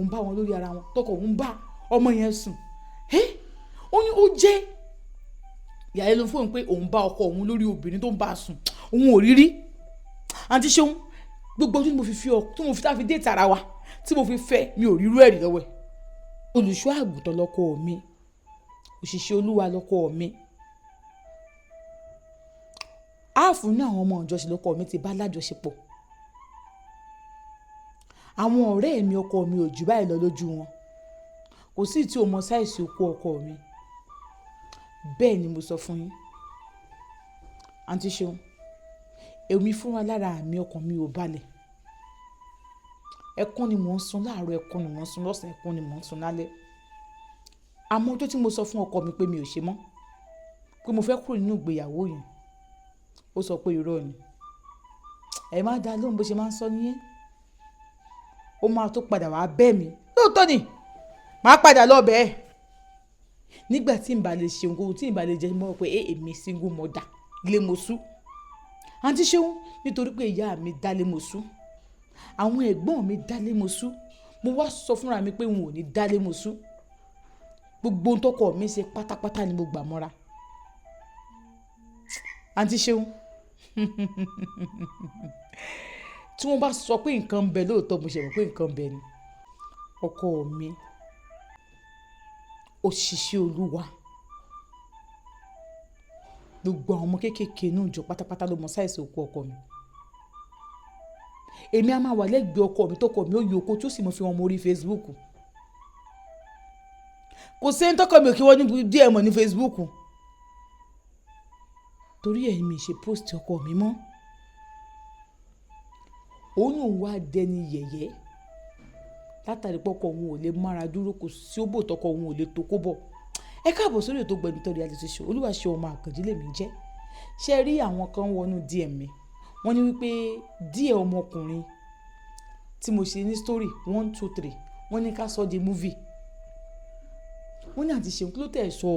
Òun bá wọn lórí ara wọn, tọkọ òun bá ọmọ yẹn sùn. Ẹ́, ó ní ó jẹ́ ìyàlẹ́nu fún òun pé òun bá ọkọ òun lórí obìnrin tó ń bá a sùn, òun ò rí rí. Àǹtí Ṣeun, gbogbo ọdún tí mo fi fi ọ, tí mo fi tá fi dé tara wa, tí mo fi fẹ́, mi ò rírú ẹ̀rí lọ́wọ́ ẹ̀. Olùṣọ́ àgùntàn lọ́kọ mi, òṣìṣẹ́ Olúwa lọ́kọ mi. Áàfù ní àwọn ọmọ ìjọsìn lọ́kọ mi ti bá lájọṣepọ̀. Àwọn ọ̀rẹ́ mi, ọkọ mi ò jù báyìí lọ lójú wọn. Kò sí tí o mọ size okó ọkọ mi. Bẹ́ẹ̀ ni mo sọ fún yín. Àǹtí Ṣeun, èmi fúnra lára mi, ọkàn mi ò balẹ̀. Ẹkún ni mò ń sun láàárọ̀, ẹkún ni mò ń sun lọ́sàn-án, ẹkún ni mò ń sun lálẹ́. Àmọ́ ọjọ́ tí mo sọ fún ọkọ mi pé mi ò ṣe mọ́, pé mo fẹ́ kúrò nínú ìgbéyàwó yẹn, ó sọ pé irọ́ ni. Ẹ má dá lóhùn, bó ṣe máa ń sọ níyẹn. Ó máa tó padà wá bẹ́ mi. Lóòótọ́ ni, màá padà lọ bẹ́ẹ̀. Nígbà tí n bá lè ṣe ohunkóhun, tí n bá lè jẹ́ mọ́ pé èmi single mother lé mo sú. Àǹtí Ṣeun, nítorí pé ìyá mi dá lé mo sú, àwọn ẹ̀gbọ́n mi dá lé mo sú, mo wá sọ fúnra mi pé n ò ní dá lé mo sú. Gbogbo ohun tọkọ mi ṣe pátápátá ni mo gbà mọ́ra. Àǹtí Ṣeun, tí wọ́n bá sọ pé nǹkan ń bẹ lóòótọ́, mo ṣe mọ̀ pé nǹkan ń bẹ ni. Ọkọ mi, òṣìṣẹ́ Olúwa. Gbogbo àwọn ọmọ kéékèèké inú ìjọ pátápátá ló mọ size okó ọkọ mi. Èmi a máa wà lẹ́gbẹ̀ẹ́ ọkọ mi, tọkọ mi ó yọ okó tí ó sì mọ fi wọn mọ orí Facebook. Kò sí ẹni tọkọ mi ò kí wọ́n ní DM ní Facebook. Torí ẹ̀ mi ṣe post ọkọ mi mọ́. Òun náà wá dẹni yẹ̀yẹ́ látàrí pé ọkọ òun ò lè mára dúró, kò sí òbò tọkọ òun ò lè tó kó bọ̀. Ẹ káàbọ̀ sórí ètò Gbẹnutọ́ Reality Show. Olúwaṣeun ọmọ Àkànjí lèmi jẹ́. Ṣé ẹ rí àwọn kan wọnú DM mi? Wọ́n ní wípé díẹ̀ ọmọkùnrin tí mo ṣe ní story one two three, wọ́n ní ká sọ di movie. Wọ́n ní, "Àǹtí Ṣeun, kí ló tẹ̀ sọ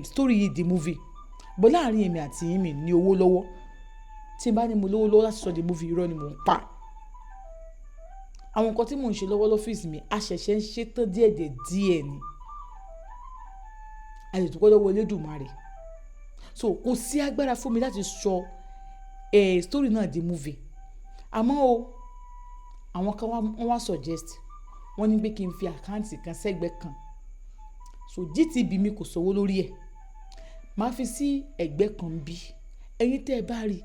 story yìí di movie?" Bọ́ láàrin èmi àti yín, mi ní owó lọ́wọ́. Tí n bá ní mo lówó lọ́wọ́ láti sọ di movie, irọ́ ni mò ń pa. Àwọn nǹkan tí mò ń ṣe lọ́wọ́ lọ́fíìsì mi, a ṣẹ̀ṣẹ̀ ń ṣe tán díẹ̀ díẹ̀ ni. A lè dúpẹ́ lọ́wọ́ Elédùmarè. So kò sí agbára fún mi láti sọ story náà di movie. Àmọ́ o, àwọn kan wọ́n wá suggest, wọ́n ní pé kí n fi account kan sẹ́gbẹ̀ẹ́ kan. So GTB mi kò sówó lórí ẹ̀. Màá fi sí ẹ̀gbẹ́ kan bí. Ẹ̀yin tí ẹ bá rí,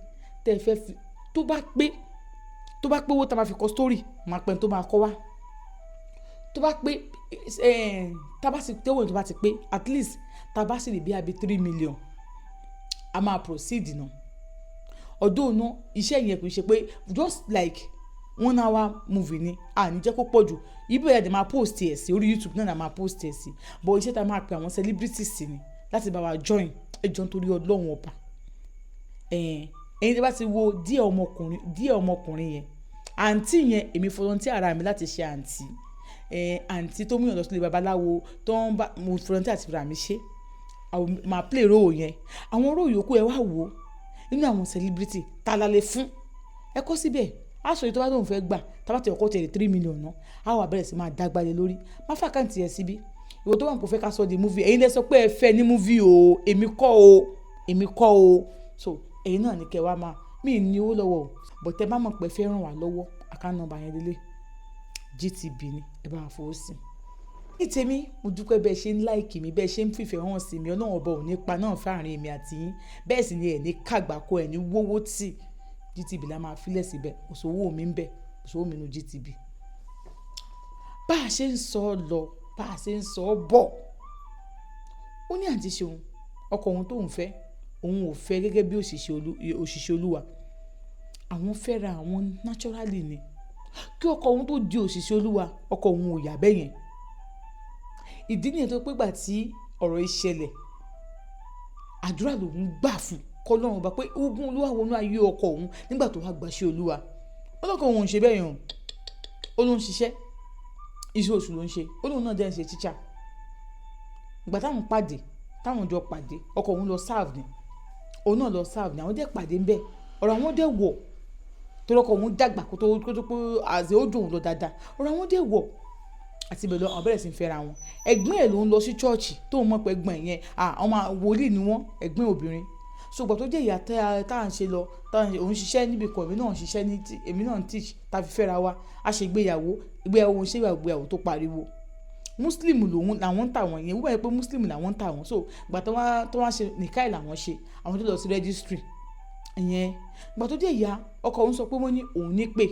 tí ẹ fẹ́ fi, tó bá pé owó tí a máa fi kọ story, màá pe ẹni tó máa kọ wá. Tó bá pé, tá bá sì, tówó yẹn tó bá ti pé, at least tá bá sì rí bí i 3 million, a máa proceed náà. Although náà, iṣẹ́ yẹn kò ṣe pé just like one hour movie ni, a ní jẹ́ kó pọ̀ jù. Ibi ẹ̀dẹ̀ máa post ẹ̀ sí orí YouTube náà la máa post ẹ̀ sí. But iṣẹ́ tá a máa pe àwọn celebrities sí ni láti bá wa join. Ẹ jọ̀ọ́, nítorí Ọlọ́run ọba. Ẹ̀yin tí bá ti wo díẹ̀ ọmọkùnrin yẹn, àǹtí yẹn, èmi volunteer ara mi láti ṣe àǹtí. Àǹtí tó mú èèyàn lọ sílé babaláwo tó ń bá, mo volunteer àti ra mi ṣe. Àwọn máa play role yẹn. Àwọn role yòókù, ẹ wá wò ó nínú àwọn celebrity ta la lè fún. Ẹ kọ síbẹ̀. A sọ èyí tó bá lóun fẹ́ gbà. Tá bá ti kọ́kọ́ tẹ̀lé 3 million náà, a wá bẹ̀rẹ̀ sí máa dàgbà lé lórí. Má fà account yẹn síbí. Ìwọ tó wà ní kò fẹ́ ká sọ di movie. Ẹ̀yin lẹ sọ pé ẹ fẹ́ ní movie o, èmi kọ́ o, èmi kọ́ o. So ẹ̀yin náà ní kẹ́ wá máa, mi ní owó lọ́wọ́ o, but tẹ bá mọ̀ pé ẹ fẹ́ ràn wá lọ́wọ́, account number yẹn lélẹ̀, GTB ni, ẹ bá wa fowó sí. Ní tèmi, mo dúpẹ́ bẹ́ẹ̀ ṣe ń like mi, bẹ́ẹ̀ ṣe ń fìfẹ́ hàn sí mi. Ọlọ́run ọba ò ní pa náà fáàrin èmi àti yín. Bẹ́ẹ̀ sì ni ẹ̀ ní kàgbákò, ẹ̀ ní wówó tì. GTB la máa filẹ̀ síbẹ̀. Òṣòwò mi ń bẹ, òṣòwò mi nínú GTB. Bá a ṣe ń sọ lọ, bá a ṣe ń sọ bọ̀, ó ní, "Àǹtí Ṣeun, ọkọ òun tó ń fẹ́, òun ò fẹ́ gẹ́gẹ́ bí òṣìṣẹ́ Olúwa. Àwọn fẹ́ra àwọn naturally ni. Kí ọkọ òun tó di òṣìṣẹ́ Olúwa, ọkọ òun ò yà bẹ́ẹ̀ yẹn." Ìdí nìyẹn tó pé ìgbà tí ọ̀rọ̀ yìí ṣẹlẹ̀, àdúrà lòun gbà fún kọ́lọ́run bá pé ogun Olúwa wọnú ayé ọkọ òun nígbà tó wá gbaṣẹ́ Olúwa. Ó lọ́kọ òun ò ń ṣe bẹ́ẹ̀ yẹn o. Ó ló ń ṣiṣẹ́, iṣẹ́ oṣù ló ń ṣe. Ó lóun náà dẹ́ ń ṣe teacher. Ìgbà táwọn pàdé, táwọn jọ pàdé, ọkọ òun lọ serve ni, òun náà lọ serve ni, àwọn dẹ̀ pàdé ńbẹ̀. Ọ̀rọ̀ àwọn dẹ̀ wọ̀ torí ọkọ òun dàgbà kó tó pé àzẹ́ ó dùn òun lọ dáadáa. Ọ̀rọ̀ àwọn dẹ̀ wọ̀. Àti ibẹ̀ lọ, àwọn bẹ̀rẹ̀ sí ń fẹ́ra wọn. Ẹ̀gbọ́n ẹ̀ ló ń lọ sí church tó mọ̀ pé ẹ̀gbọ́n yẹn, àwọn wòlíì ni wọ́n, ẹ̀gbọ́n obìnrin. So ìgbà tó jẹ́ ìyá tá à ń ṣe lọ, tá à ń ṣe, òun ṣiṣẹ́ níbi kan, èmi náà ń ṣiṣẹ́ ní, èmi náà ń teach, tá fi fẹ́ra wa. A ṣe ìgbéyàwó, ìgbéyàwó òun ṣe ìgbéyàwó tó pariwo. Muslim lòun làwọn ń tà wọ́n yẹn, wọ́n mọ̀ pé Muslim làwọn ń tà wọ́n. So ìgbà tó wá ṣe nikkah làwọn ṣe, àwọn tó lọ sí registry ìyẹn. Ìgbà tó jẹ́ ìyá, ọkọ òun sọ pé wọ́n ní òun ní pé,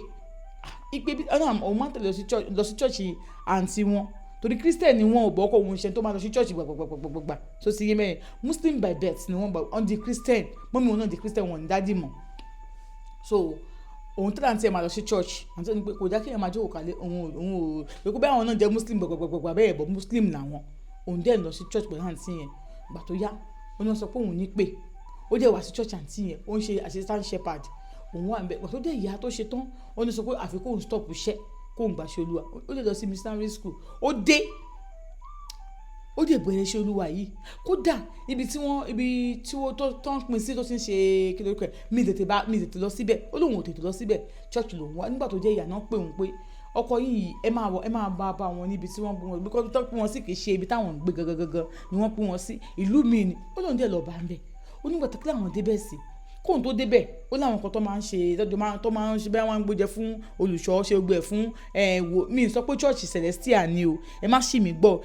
ìpè bí ọ̀nà òun máa ń tẹ̀lé lọ sí church àǹtí wọn, torí Christian ni wọn ò bọ́ ọkọ òun ṣe tó máa lọ sí church gbàgbàgbàgbàgbà. So sì yé mẹ́rin, Muslim by birth ni wọ́n, bá wọ́n di Christian, mummy wọn náà di Christian, wọn ní daddy mọ̀. So òun tó láǹtí ẹ̀ máa lọ sí church, àǹtí ẹ̀ ní pé kò dá kéèyàn máa jókòó kalẹ̀. Òun ò pé kó bẹ́ẹ̀, àwọn náà jẹ́ Muslim gbàgbàgbàgbà bẹ́ẹ̀ bọ̀, Muslim làwọn. Òun dẹ̀ lọ sí church pẹ̀lú àǹtí yẹn. Ìgbà tó yá, ó ní wọ́n sọ pé òun ní pé ó dẹ̀ wá sí church àǹtí yẹn, ó ń ṣe assistant shepherd, òun wà níbẹ̀. Ìgbà tó dẹ̀ ìyá tó ṣe tán, ó ní sọ pé àfi kóun stop iṣẹ́, kóun gbà ṣe Olúwa. Ó dẹ̀ lọ sí missionary school, ó dé, ó dẹ̀ bẹ̀rẹ̀ iṣẹ́ Olúwa yìí. Kódà ibi tí wọ́n tó ń pín sí tó ti ń ṣe kí ló kẹ́, mi tètè lọ síbẹ̀. Ó lóun ò tètè lọ síbẹ̀, church lòun wá. Nígbà tó jẹ́ ìyá náà pé òun pé ọkọ yìí, ẹ máa wọ, ẹ máa bá wọn níbi tí wọ́n gbé wọn, because tó pín wọn sí kì í ṣe ibi táwọn ń gbé gangan ni wọ́n pín wọn sí, ìlú mi ni. Ó lóun dẹ̀ lọ bá ń bẹ̀. Ó nígbà tó kí làwọn débẹ̀ sí, kóun tó débẹ̀, ó láwọn kan tó máa ń ṣe tó máa ń ṣe bẹ́ẹ̀, wọ́n á ń gbóúnjẹ fún olùṣọ́, ṣe gbogbo ẹ̀ fún ẹ̀ wò. Mi sọ pé church Celestial ni o, ẹ má ṣì mí gbọ́,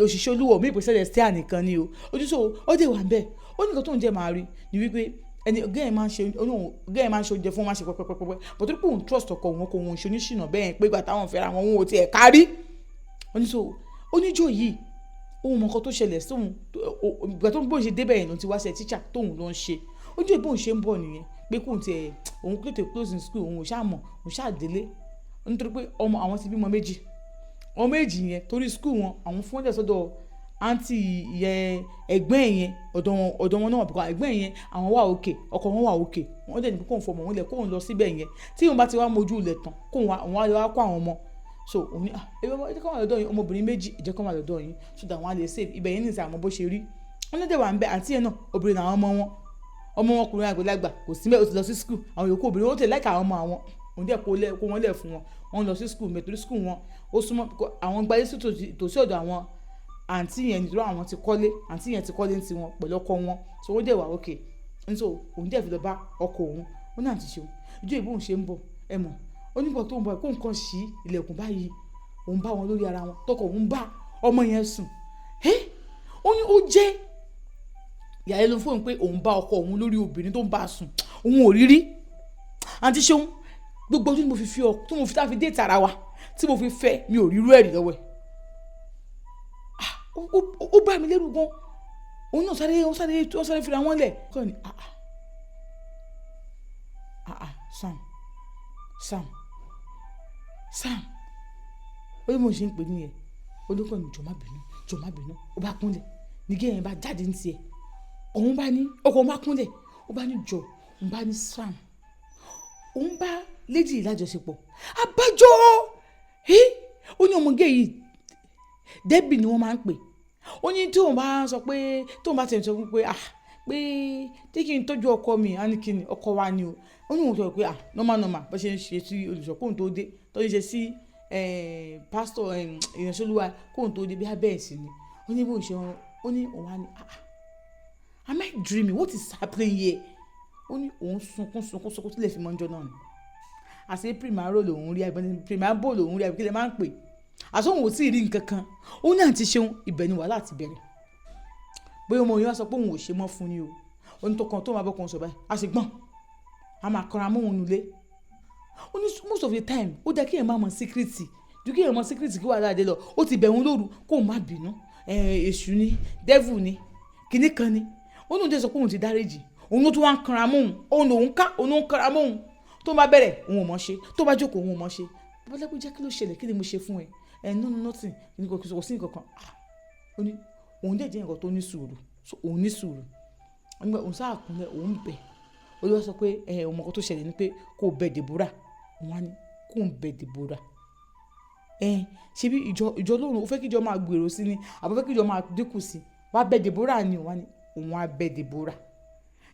òṣìṣẹ́ Olúwa mi pé Celestial nìkan ni o. Ojúṣe ó dé wà ń bẹ̀. Ó ní nǹkan tó ń jẹ́ máa rí ni wípé ẹni ọ̀gá ẹ̀ máa ń ṣe, ọ̀gá ẹ̀ máa ń ṣe oúnjẹ fún wọn, máa ń ṣe pẹ́pẹ́pẹ́pẹ́ bọ̀, torí pé òun trust ọkọ òun, kò òun ṣe oníṣìnà bẹ́ẹ̀, pé ìgbà táwọn fẹ́ra wọn, òun ò tiẹ̀ kárí. Ó ní so oníjó yìí, òun mọ nǹkan tó ṣẹlẹ̀ sóhun. Ìgbà tó ń bóun ṣe débẹ̀ yẹn ló ti wá ṣe teacher tóun ló ń ṣe. Ojú ìbóun ṣe ń bọ̀ nìyẹn, pé kóun tiẹ̀ òun tètè close in school, òun ò ṣáà mọ̀, òun ṣáà délé, nítorí pé ọmọ àwọn ti bímọ méjì. Ọmọ méjì yẹn, torí school wọn, àwọn fún wọn lẹ̀ sọ́dọ̀ àǹtí yẹn, ẹ̀gbọ́n ẹ̀ yẹn, ọ̀dọ̀ wọn náà, because ẹ̀gbọ́n yẹn, àwọn wà òkè, ọkọ wọn wà òkè. Wọ́n dẹ̀ ní kóun fọmọ òun lẹ̀, kóun lọ síbẹ̀ yẹn, tí òun bá ti wá mojú ilẹ̀ tán, kóun wá, òun wá kó àwọn ọmọ. So òun ní, ah, ẹ jẹ́ kó wà lọ́dọ̀ yín, ọmọbìnrin méjì, ẹ jẹ́ kó wà lọ́dọ̀ yín, so that wọ́n á lè save ibẹ̀ yẹn nìsín. Àmọ́ bó ṣe rí, wọ́n ló dẹ̀ wà ń bẹ. Àǹtí yẹn náà, obìnrin làwọn ọmọ wọn, ọmọ wọn ọkùnrin àgbàlagbà kò sí mẹ́, ó ti lọ sí school. Àwọn yòókù obìnrin, ó tẹ̀ láìka àwọn ọmọ àwọn, òun dẹ̀ kó wọn lẹ̀ fún wọn, wọ́n lọ sí school mẹ́, torí school wọn ó súnmọ́ àwọn gbalẹ̀ sí tòsí ọ̀dọ̀ àwọn àǹtí yẹn, nítorí àwọn ti kọ́lé, àǹtí yẹn ti kọ́lé ní tiwọn pẹ̀lú ọkọ wọn. So ó dẹ̀ wà okay. Nítorí òun dẹ̀ fi lọ bá ọkọ òun, ó ní àǹtí ṣeun, ìjọ ìbò òun ṣe ń bọ̀, ẹ mọ̀, ó nígbà tó ń bọ̀, kó nǹkan ṣí ilẹ̀kùn báyìí, òun bá wọn lórí ara wọn, tọkọ òun bá ọmọ yẹn sùn. Ẹ́, ó ní ó jẹ́ ìyàlẹ́nu fóun pé òun bá ọkọ òun lórí obìnrin tó ń bá a sùn, òun ò rí rí. Àǹtí ṣeun, gbogbo ọdún tí mo fi fi ọ, tí mo fi tá fi dé tara wa, tí mo fi fẹ́, mi ò rí irú ẹ̀rí lọ́wọ́ ẹ̀. Ó bá mi lẹ́rù gan. Òun náà sáré, wọ́n sáré, wọ́n sáré fira wọn lẹ̀ kọ́ ni. Ah ah ah, Sam, Sam, Sam, ó ní mo ṣe ń pè nìyẹn. Ó ní kàn ní, jọ̀ọ́ má bínú, jọ̀ọ́ má bínú. Ó bá kúnlẹ̀ nígẹ̀ yẹn, bá jáde ní tiẹ̀, òun bá ní ọkọ òun bá kúnlẹ̀, ó bá ní jọ, òun bá ní Sam, òun bá lady yìí lájọṣepọ̀. Abájọ ó ní ọmọge yìí, Debbie ni wọ́n máa ń pè. Ó ní tí òun bá sọ pé, tóun bá tẹ̀ sọ fún pé, ah, pé tí kì í tọ́jú ọkọ mi, á ní kí ni ọkọ wa ni o. Ó ní òun sọ pé, ah, normal normal, bó ṣe ń ṣe sí olùṣọ́ kóun tó dé, tó ń ṣe sí pásítọ̀ ìránṣẹ́ Olúwa kóun tó dé, bí abẹ́ ẹ̀ sí ni. Ó ní bóun ṣe, ó ní òun á ní, ah, am I dreaming? What is happening here? Ó ní òun sunkún sunkún sunkún sílẹ̀ fi mọ́jọ́ náà ni. Àṣé primaro lòun rí, àbí primabo lòun rí, àbí kí lè máa ń pè, àṣé òun ò tí ì rí nǹkan kan. Ó ní àǹtí ṣeun, ibẹ̀ ni wàhálà ti bẹ̀rẹ̀. Bóyá ọmọ yìí wá sọ pé òun ò ṣe mọ́ fún ni o. Ó ní tó kan tó máa bọ́ kan sọ báyìí, a sì gbọ́n, a máa kanra mọ́ òun nulẹ̀. Ó ní most of the time, ó dá kí èèyàn máa mọ secret ju kí èèyàn mọ secret kí wàhálà dé lọ. Ó ti bẹ̀ òun lóru kóun má bínú, èṣù ni, devil ni, kinní kan ni. Ó ní òun tẹ́ sọ pé òun ti dáríjì, òun ló tún wá ń kanra mọ́ òun, òun lòun ká, òun ló ń kanra mọ́ òun. Tó bá bẹ̀rẹ̀, òun ò mọ̀ ṣe, tó bá jókòó, òun ò mọ̀ ṣe. Babaláwo jẹ́, kí ló ṣẹlẹ̀? Kí ni mo ṣe fún ẹ? Ẹ no, nothing, kò sí nǹkan kan. Ah, ó ní òun dẹ̀ jẹ́ nǹkan tó ní sùúrù, so òun ní sùúrù. Òun sáà kúnlẹ̀, òun bẹ̀. Olúwa sọ pé ẹ ọmọ kan tó ṣẹlẹ̀ ni pé kó o bẹ Deborah. Òun á ní kó o bẹ Deborah. Ẹ ṣebí ìjọ Ọlọ́run, ó fẹ́ kí ìjọ máa gbèrò sí ni, àbí ó fẹ́ kí ìjọ máa dínkù sí? Wá bẹ Deborah ni. Òun á ní òun á bẹ Deborah.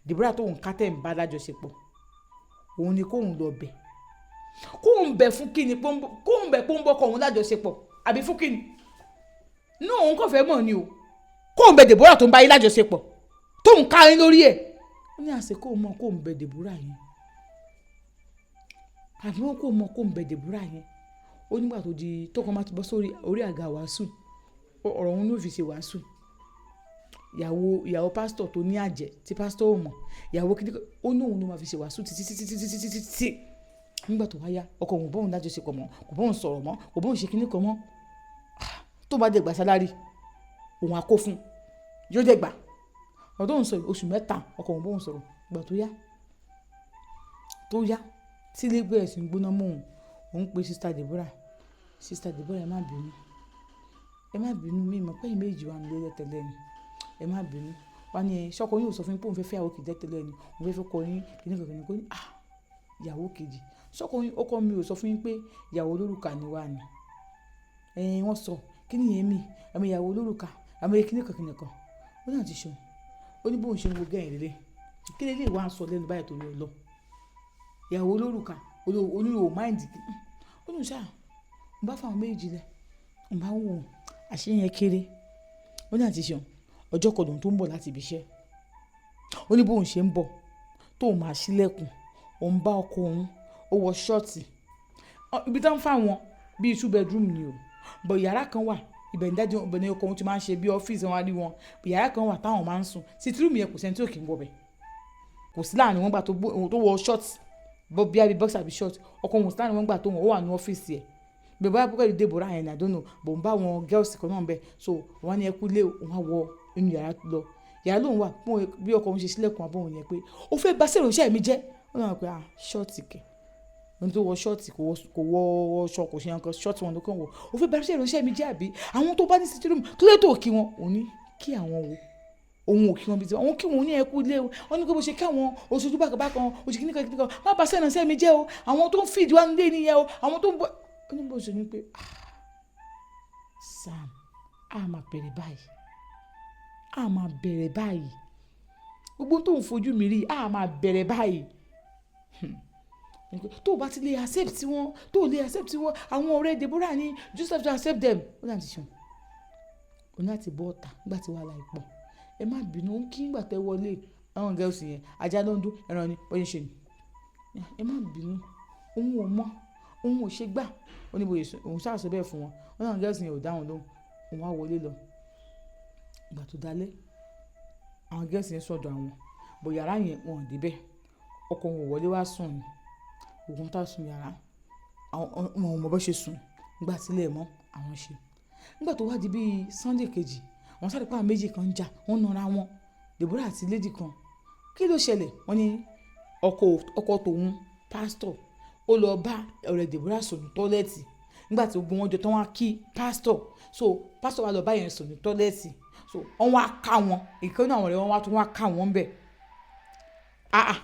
Deborah tó ń ká tẹ̀ ń bá lájọṣepọ̀, òun ni kóun lọ bẹ̀, kóun bẹ̀ fún kíni? Kóun bẹ̀ pé ó ń bọ́kọ òun lájọṣepọ̀. Àbí fún kíni? Inú òun kò fẹ́ mọ̀ ni o. Kóun bẹ Deborah tó ń bá yín lájọṣepọ̀, tóun ká yín lórí ẹ̀. Ó ní àṣẹ kóun mọ̀ kóun bẹ Deborah yẹn, àbí wọn kò mọ̀ kóun bẹ Deborah yẹn. Ó nígbà tó di tó kàn máa ti bọ́ sórí orí àga wàásù, ọ̀rọ̀ òun ló fi ṣe wàásù. Ìyàwó pásítọ̀ tó ní àjẹ́ tí pásítọ̀ ò mọ̀, ìyàwó kìíní, ó ní òun ló máa fi ṣe wàásù títí títí títí títí títí. Nígbà tó wáyá, ọkọ òun bóun lájọṣepọ̀ mọ́, kò bóun sọ̀rọ̀ mọ́, kò bóun ṣe kíní kan mọ́. Tó bá dé gba salary, òun á kó fún yóò dé gbà. Ọ̀dọ́ òun sọ oṣù 3, ọkọ òun bóun sọ̀rọ̀. Ìgbà tó yá tí ilé bẹ̀rẹ̀ sí ń gbóná mọ́ òun, òun pe Sister Deborah. "Sister Deborah, ẹ má bínú, ẹ má bínú, mi mọ̀ pé ẹ̀yin méjì wà nílé tẹ́lẹ̀ ni, ẹ má bínú." Wá ní ẹ ṣọkọ yín ò sọ fún yín pé òun fẹ́ fẹ́ ìyàwó kejì tẹ́lẹ̀ ni, òun fẹ́ fẹ́ kọ yín kíní kan kíní kan? Ní, "Ah, ìyàwó kejì? Ṣọkọ yín, ọkọ mi ò sọ fún yín pé ìyàwó olórùka ni wá ni?" Ẹ̀yin wọ́n sọ kí ni yẹn mi àmì ìyàwó olórùka àmì kíní kan kíní kan. Ó náà ti ṣe. Ó ní bóun ṣe ń wo gẹ́yìn lélẹ̀, kí lè lè wá sọ lẹ́nu báyìí torí ọlọ́ ìyàwó olórùka oníwò mind. Ó ní ṣáà ń bá fáwọn méjì lẹ̀, ń bá wò àṣé yẹn kéré. Ó ní àti ṣeun, ọjọ́ kan lòun tó ń bọ̀ láti ibi iṣẹ́. Ó ní bóun ṣe ń bọ̀ tóun máa ṣílẹ̀kùn, òun bá ọkọ òun, ó wọ short. Ibi tó ń fà wọ́n bíi two bedroom ni o, but yàrá kan wà, ibẹ̀ ní dájú, ibẹ̀ ní ọkọ òun ti máa ń ṣe bí ọ́fíìsì wọn rí wọn. Yàrá kan wà táwọn máa ń sùn. Sitting room yẹn, kò sẹ́ni tí ò kí ń wọ bẹ̀, kò sí láàrin wọn gbà tó wọ short, bọ́ bí i boxer àbí short. Ọkọ òun sí láàrin wọn gbà tó wọn, ó wà ní ọ́fíìsì ẹ̀ bẹ́ẹ̀ bá pẹ́ẹ́lú Deborah yẹn, I don't know, but ń bá wọn girls kan náà bẹ́ẹ̀. So wọ́n ní ẹ kú lé, òun á wọ inú yàrá lọ. Yàrá lòun wà, bí ọkọ òun ṣe sílẹ̀kùn abọ́ òun yẹn pé ó fẹ́ bá sèrò iṣẹ́ mi jẹ́. Ó náà pé, "Ah, short kẹ̀." Ohun tó wọ short, kò wọ aṣọ, kò ṣe nǹkan, short wọn ló kàn wọ. "Ó fẹ́ bá sèrò iṣẹ́ mi jẹ́, àbí àwọn tó bá ní sitting room, kí ló tó kí wọn?" Òun ní kí àwọn wo? Òun ò kí wọn bí tiwọn. Òun kí wọn ní ẹ kú ilé o. Wọn ní kó bó ṣe káwọn oṣooṣù bákan bákan, oṣù kìíní kan kìíní kan, má bá sẹ́nà sẹ́mi jẹ́ o, àwọn tó ń fìdí wá nílé nìyẹn o, àwọn tó ń bọ̀. Ó ní bó ṣe ní pé, "Ah, Sam, a máa bẹ̀rẹ̀ báyìí, a máa bẹ̀rẹ̀ báyìí, gbogbo tó ń fojú mi rí, a máa bẹ̀rẹ̀ báyìí." Tó o bá ti lè accept wọn, tó o lè accept wọn, àwọn ọ̀rẹ́ Deborah ni, just have to accept them. Ó náà ti ṣe, ó náà ti bọ́ ọ̀tá nígbà tí wàhálà yìí pọ̀. "Ẹ má bínú," ó ń kí ìgbà tẹ́ wọlé àwọn girls yẹn, ajá ló ń dún ẹran ni bóyá ṣe ni. "Ẹ má bínú, òun ò mọ̀, òun ò ṣe gbà." Ó ní bóyá òun ṣáà sọ bẹ́ẹ̀ fún wọn. Wọn náà girls yẹn ò dá wọn lóhùn. Òun á wọlé lọ. Ìgbà tó dalẹ́, àwọn girls yẹn sọ̀dọ̀ àwọn bọ̀ yàrá yẹn, wọn ò débẹ̀. Ọkọ wọn ò wọlé wá sùn ni, òun tá sùn yàrá, àwọn ò mọ̀ bó ṣe sùn. Nígbà tílẹ̀ mọ́, àwọn ṣe. Nígbà tó wá di bíi Sunday kejì, wọ́n sáré pa àwọn méjì kan ń jà, wọ́n nara wọn, Deborah àti lady kan. Kí ló ṣẹlẹ̀? Wọ́n ní ọkọ tòun pásítọ̀, ó lọ bá ọ̀rẹ́ Deborah sùn ní toilet. Nígbà tí gbogbo wọn jọ tán, wá kí pásítọ̀, so pásítọ̀ wá lọ bá yẹn sùn ní toilet. So wọ́n wá ká wọn, ìkan náà àwọn ọ̀rẹ́ wọn wá tún wá ká wọn bẹ̀. Ah ah,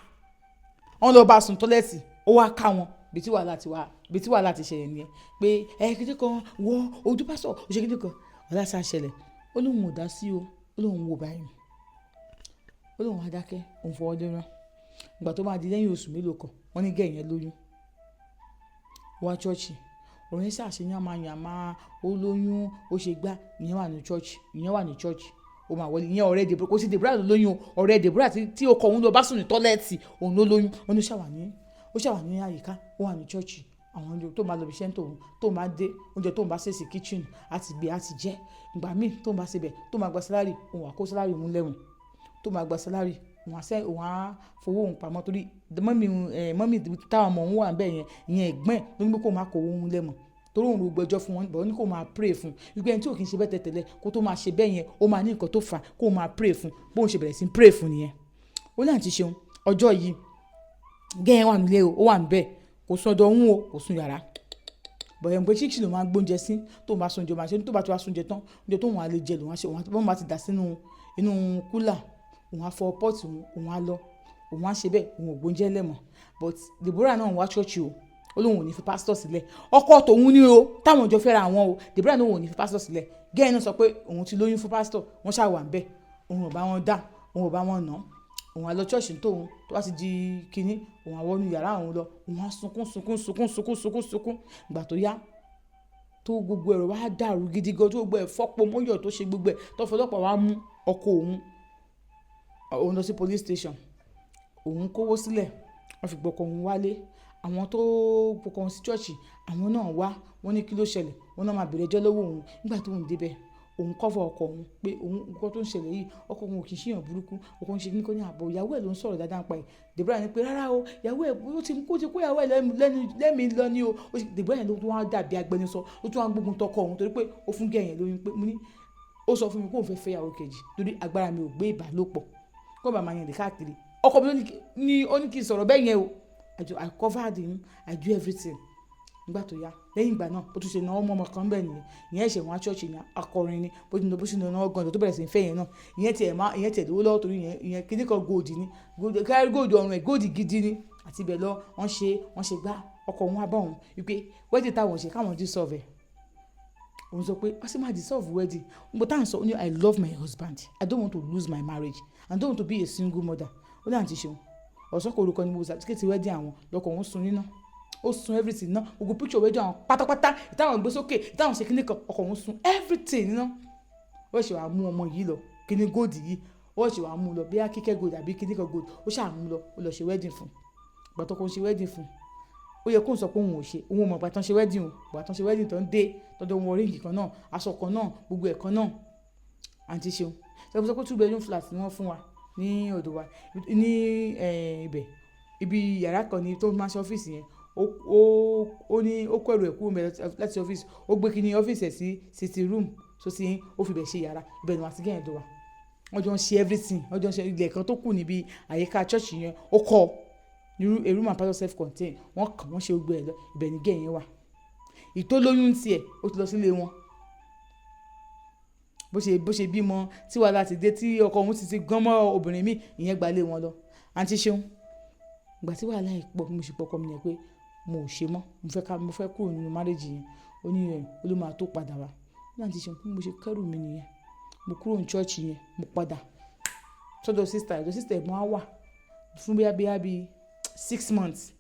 wọ́n lọ bá sùn toilet, ó wá ká wọn. Bí tí wàhálà ti ṣẹlẹ̀ nìyẹn, pé ẹ kíní kan wọ ojú pásítọ̀, ó ṣe kíní kan, wàhálà sá ṣẹlẹ̀. Ó lóun ò dá sí o, ó lóun wò báyìí, ó lóun á dákẹ́, òun fọwọ́ lẹ́rán. Ìgbà tó máa di lẹ́yìn oṣù mélòó kan, wọ́n ní gẹ̀ yẹn lóyún wá church. Ọ̀rọ̀ yẹn ṣàṣe yánmayànmá. Ó lóyún, ó ṣe gbá. Ìyẹn wà ní church, ìyẹn wà ní church, ó máa wọlé. Ìyẹn ọ̀rẹ́ Deborah, kò sí Deborah ló lóyún o, ọ̀rẹ́ Deborah tí ọkọ òun lọ bá sùn ní toilet, òun ló lóyún. Ó ní ṣàwà ní, ó ṣàwà ní àyíká, ó wà ní church. Àwọn oúnjẹ tó máa lọ bí iṣẹ́ tóun tó máa dé, oúnjẹ tó ń bá sèse kitchen àti gbé àti jẹ. Ìgbà míì tó ń bá ṣe bẹ̀, tó máa gba salary, òun á kó salary òun lẹ́wọ̀n. Tó máa gba salary, òun á sẹ́, òun á fowó òun pamọ́, torí mummy ẹ̀, mummy táwọn ọmọ òun wà níbẹ̀ yẹn, ìyẹn ẹ̀gbọ́n ẹ̀ ló ní pé kó máa kó owó òun lẹ́mọ̀, torí òun ló gbẹ́jọ́ fún wọn bọ̀. Ó ní kó máa pray fún wípé ẹni tí ò kí ń ṣe bẹ́ẹ̀ tẹ́lẹ̀, kó tó máa ṣe bẹ́ẹ̀ yẹn, ó máa ní nǹkan tó fà, kó máa pray fún. Bóun ṣe bẹ̀rẹ̀ sí pray fún nìyẹn. Ó ní àǹtí ṣeun, ọjọ́ yìí gẹ́yẹn wà nílé o, ó wà níbẹ̀, kò sùn ọ̀dọ̀ òun o, kò sùn yàrá bọ̀yẹ̀ pé chicken ló máa ń gbóúnjẹ sí. Tó máa sùn oúnjẹ, máa ṣe tó bá ti wá sùn oúnjẹ tán, oúnjẹ tó wọn á lè jẹ lòun á ṣe, òun bá ti dà sínú inú cooler, òun á fọ pot, òun á lọ, òun á ṣe bẹ́ẹ̀, òun ò gbóúnjẹ lẹ́mọ̀. But Deborah náà wá ṣọ́ọ̀ṣì o. Ó lóun ò ní fi pásítọ̀ sílẹ̀. Ọkọ tòun ní o, táwọn jọ fẹ́ra àwọn o. Deborah náà ò ní fi pásítọ̀ sílẹ̀. Gẹ́ẹ̀ náà sọ pé òun ti lóyún fún pásítọ̀. Wọ́n ṣáà wà ń bẹ̀, òun ò bá wọn dá, òun ò bá wọn nà, òun á lọ ṣọ́ọ̀ṣì tóun. Tó bá ti di kínní, òun á wọnú yàrá òun lọ, òun á sunkún sunkún sunkún sunkún sunkún sunkún. Ìgbà tó yá, Tó gbogbo ẹ̀rọ wá dàrú gidi gan, tó gbogbo ẹ̀ fọ́pọ̀ mọ́yọ̀, tó ṣe gbogbo ẹ̀, tó fọlọ́pàá wá mú ọkọ òun, òun lọ sí police station, òun kówó sílẹ̀, wọ́n fi gbọ́kọ̀ òun wálé. Àwọn tó gbọ́kọ̀ òun sí church, àwọn náà wá, wọ́n ní kí ló ṣẹlẹ̀, wọ́n náà máa bèrè ẹjọ́ lọ́wọ́ òun. Nígbà tó ń débẹ̀, òun cover ọkọ òun pé òun, nǹkan tó ń ṣẹlẹ̀ yìí, ọkọ òun ò kì í ṣèyàn burúkú, ọkọ òun ṣe kíní kan ní ààbò. Ìyàwó ẹ̀ ló ń sọ̀rọ̀ dáadáa nípa ẹ̀. Deborah ní pé rárá o, ìyàwó ẹ̀ ó ti kó, ti kó ìyàwó ẹ̀ lẹ́nu lẹ́mìí lọ ní o. Deborah yẹn ló tún wá dàbí agbẹnusọ, ó tún wá gbógun tọkọ òun torí pé ó fún gẹ̀ yẹn lóyún, pé mo ní ó sọ fún mi pé òun fẹ́ fẹ́ ìyàwó kejì torí agbára mi ò gbé ìbálòpọ̀, kó bá máa yẹn lè káàkiri. Ọkọ mi ní ó ní kí n sọ̀rọ̀ bẹ́ẹ̀ yẹn o. I covered him, I do everything. Nígbà tó yá, lẹ́yìn ìgbà náà, bó tún ṣe náwó mọ́ ọmọ kan bẹ́ẹ̀ nìyẹn. Ìyẹn ẹ̀ṣẹ̀ wọn church ní akọrin ni. Bó ti bó ṣe náwó gan tó bẹ̀rẹ̀ sí í fẹ́ yẹn náà, ìyẹn tiẹ̀ má, ìyẹn tiẹ̀ lówó lọ́wọ́ torí ìyẹn, ìyẹn kíní kan gold ni, gold kárí, gold ọrùn ẹ̀, gold gidi ni. Àti ibẹ̀ lọ, wọ́n ṣe gbá ọkọ òun wá bá òun wípé wedding táwọn ṣe, káwọn dissolve ẹ̀. Òun sọ pé wọ́n sì máa dissolve wedding mo táwọn sọ. Ó ní, "I love my husband. I don't want to lose my marriage. I don't want to be a single mother." Ó ní, "Àǹtí ṣeun ọ̀sán kò orúkọ ni mo certificate wedding àwọn." Lọkọ̀ òun sun níná, ó sun everything ná, gbogbo picture wedding àwọn pátápátá, ìtàwọn gbé sókè, ìtàwọn ṣe kíní kan, ọkọ òun sun everything níná. Wọ́n ṣe wàá mú ọmọ yìí lọ, kíní gold yìí, wọ́n ṣe wàá mú lọ, bí kíkẹ́ gold àbí kíní kan gold, ó ṣáà mú lọ, ó lọ ṣe wedding fún. Ìgbà tó kọ́ ń ṣe wedding fún, ó yẹ kó ń sọ pé òun ò ṣe, òun ò mọ̀ ìgbà tán ṣe wedding o. Ìgbà tán ṣe wedding, tán dé tọ́jọ́ wọn, ring kan náà, aṣọ kan náà, gbogbo ẹ̀ kan náà. Àǹtí ṣeun ṣe sọ pé two bedroom flat ni wọ́n fún wa ní ọ̀dọ̀ wa ní ibẹ̀. Ibi yàrá kan ni tó máa ṣe ọ́fíìsì yẹn. Ó ní ó kó ẹrù ẹ̀ kúrò ńbẹ̀ láti ọ́fíìsì, ó gbé kíní ọ́fíìsì ẹ̀ sí sitting room tó ti, ó fi bẹ̀ ṣe yàrá. Ibẹ̀ ni wọ́n àti gẹ́yìn tó wà. Wọ́n jọ ń ṣe everything, wọ́n jọ ń ṣe. Ilẹ̀ kan tó kù níbi àyíká church yẹn, ó kọ́ ní a room and parlour, self contained. Wọ́n kàn wọ́n ṣe gbogbo ẹ̀ lọ. Ibẹ̀ ni gẹ́yìn wà. Ìtó lóyún tiẹ̀, ó ti lọ sílé wọn. Bó ṣe bímọ tí wàhálà ti dé, tí ọkọ òun ti gán mọ́ obìnrin míì, ìyẹn gbalé wọn lọ. Àǹtí ṣeun, ìgbà tí wàhálà yìí pọ̀, mo sì pọkọ mi yẹn pé mo ò ṣe mọ́, mo fẹ́ kúrò nínú marriage yẹn. Ó ní ẹ̀ ó ló máa tó padà wá. Ní àǹtí ṣeun, bí mo ṣe kẹ́rù mi nìyẹn, mo kúrò ní church yẹn, mo padà sọ́dọ̀ sister. Ọ̀dọ̀ sister ẹ̀gbọ́n á wà fún bóyá bí 6 months.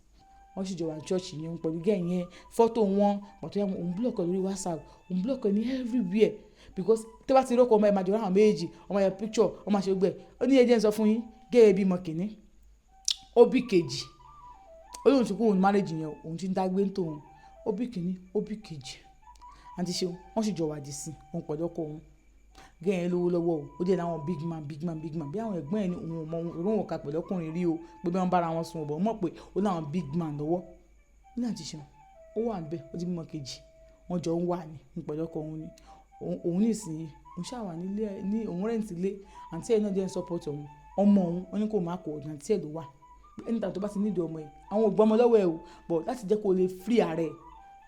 Wọ́n sì jọ wà ní church yẹn pẹ̀lú gẹ̀ yẹn, fọ́tò wọn pàtó yà. Òun block ẹ lórí WhatsApp, òun block ẹ ní everywhere, because tí wọ́n bá ti rọ́kọ̀ ọmọ ẹ̀, máa jọ àwọn méjì, ọmọ yẹn picture, ọmọ àṣẹ gbẹ. Ó ní, "Ẹ jẹ́ n sọ fún yín." Gẹ́gẹ́ bímọ kìíní, ó bí kejì, ó lóun ti kúrò ní marriage yẹn, òun ti ń dágbé ń tòun. Ó bí kìíní, ó bí kejì. Àǹtí ṣeun, wọ́n sì jọ wà dì sí òun pẹ̀lú ọkọ òun. Gẹ́gẹ́ yẹn lówó lọ́wọ́ o, ó dẹ̀ láwọn big man, big man, big man, bí àwọn ẹ̀gbọ́n ẹ̀ ní. Òun ò mọ òun ò ka pẹ̀lú ọkùnrin rí o, pé bí wọ́n bára wọn sùn ọ̀bọ̀, mọ̀ pé ó láwọn big man lọ́wọ́. Ní àǹtí ṣeun, ó wà níbẹ̀, ó ti bímọ kejì, wọ́n jọ ń wà ní pẹ̀lú ọkọ òun ni. Òun nísìnyí, òun ṣáà wà nílé ní òun rent ilé. Àǹtí ẹ̀ náà jẹ́ ń support òun. Ọmọ òun, wọ́n ní kó má kó, ọ̀dọ̀ àǹtí ẹ̀ ló wà. Anytime tó bá ti nílò ọmọ ẹ̀, àwọn ò gbọ́ ọmọ lọ́wọ́ ẹ̀ o, but láti jẹ́ kó lè free ara ẹ̀.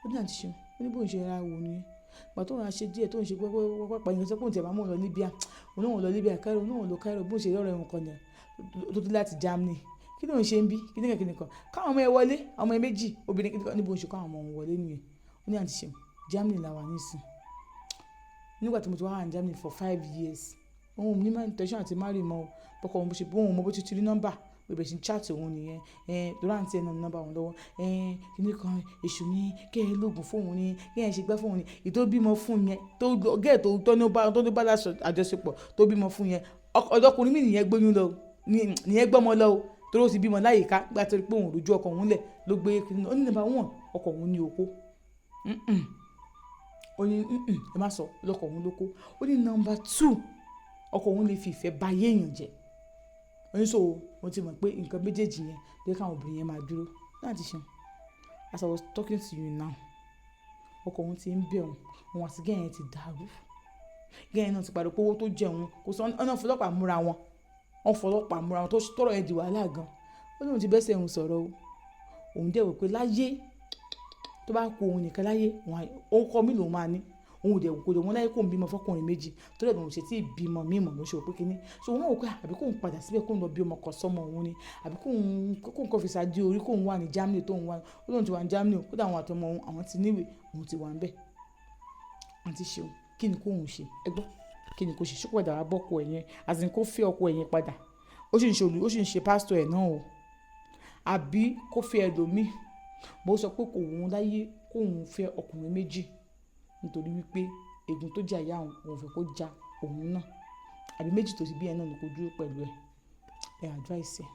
Ó ní, "Àǹtí ṣeun," ó ní bóun ṣe ra wò nìyẹn. Ìgbà tó ń ra ṣe díẹ̀, tó ń ṣe pẹ́pẹ́pẹ́pẹ́, ìyẹn sọ pé òun tiẹ̀ máa mú òun lọ Libya, òun náà lọ Libya, Cairo, òun náà lọ Cairo. Bóun ṣe rí ọ̀rẹ́ òun kan nìyẹn tó dé láti Germany. Kí ló ń ṣe ń bí? Kíní kan kíní kan, káwọn ọmọ ẹ wọlé, ọmọ ẹ méjì obìnrin, kíní kan ní bóun ṣe káwọn ọmọ òun wọlé nìyẹn. Ó ní, "Àǹtí ṣeun, Germany la wà nísìn. Nígbà tí mo ti wá ní Germany for 5 years, òun ò ní intention àti marry mọ́ o." Bọ́kọ òun bó ṣe bóun mọ bó ti ti rí nọ́mbà, bó bẹ̀rẹ̀ sí chat òun nìyẹn. Torí àǹtí ẹ̀ náà ní nọ́mbà òun lọ́wọ́. Kíní kan, èṣù ní kí ẹ lóògùn fún òun ní, kí ẹ ṣe gbá fún òun ní. Ìtó bímọ fún yẹn, tó gẹ́ẹ̀ tó ní bá àjọṣepọ̀, tó bímọ fún yẹn, ọ̀dọ́kùnrin mi nìyẹn gbóyún lọ, nìyẹn gbọ́mọ lọ o, torí ó ti bímọ láyìíká. Nígbà tó rí pé òun ò rojú ọkọ òun lẹ̀ ló gbé kíní. Ó ní number one, ọkọ òun ní okó. Ó ní, "Ẹ má sọ lọ́kọ òun lóko." Ó ní number two, ọkọ òun lè fi ìfẹ́ ba ayé èèyàn jẹ́. Ó ní so mo ti mọ̀ pé nǹkan méjèèjì yẹn ló jẹ́ káwọn obìnrin yẹn máa dúró láti ṣe. As I was talking to you now, ọkọ òun ti ń bẹ̀ òun, òun àti gẹ́ẹ̀ yẹn ti dàrú. Gẹ́ẹ̀ náà ti pariwo pé owó tó jẹ òun kò sọ ọ̀nà fọlọ́pàá múra wọn, wọ́n fọlọ́pàá múra wọn, tó tọrọ yẹn di wàhálà gan. Ó ní òun ti bẹ́sẹ̀ òun sọ̀rọ̀ o. Òun dẹ̀ wò pé láyé, tó bá kú òun nìkan láyé, òun kọ́ mi lòun máa ní. Òun ò dẹ̀ kò dẹ̀ wọ́n láyé kóun bímọ fọkùnrin méjì, torí ẹ̀ lòun ṣe tí ì bímọ mímọ̀ ló ṣe wò pé kíní. So wọ́n wò pé àbí kóun padà síbẹ̀, kóun lọ bí ọmọ kan sọ́mọ òun ni, àbí kóun kọ́ fi ṣáájú orí, kóun wà ní Germany tóun wà. Ó lóun ti wà ní Germany, kódà àwọn àtọmọ òun, àwọn ti níwèé, òun ti wà níbẹ̀. Àǹtí ṣeun, kí ni kóun ṣe? Ẹ gbọ́, kí ni kó ṣe? Ṣé kó padà wá bọ́kọ ẹ̀ yẹn, as in kó fẹ́ ọkọ ẹ̀ yẹn padà? Ó sì ń ṣe olú, ó sì ń ṣe pásítọ̀ ẹ̀ náà o, àbí kó fẹ́ ẹlòmíì? Bó sọ pé kò wù ú láyé kóun fẹ́ ọkùnrin méjì. Nítorí wípé egun tó jà ìyá òun, òun ò fẹ́ kó ja òun náà. Àbí méjì tó ti bí ẹ náà ni kó dúró pẹ̀lú ẹ. Ẹ advice ẹ.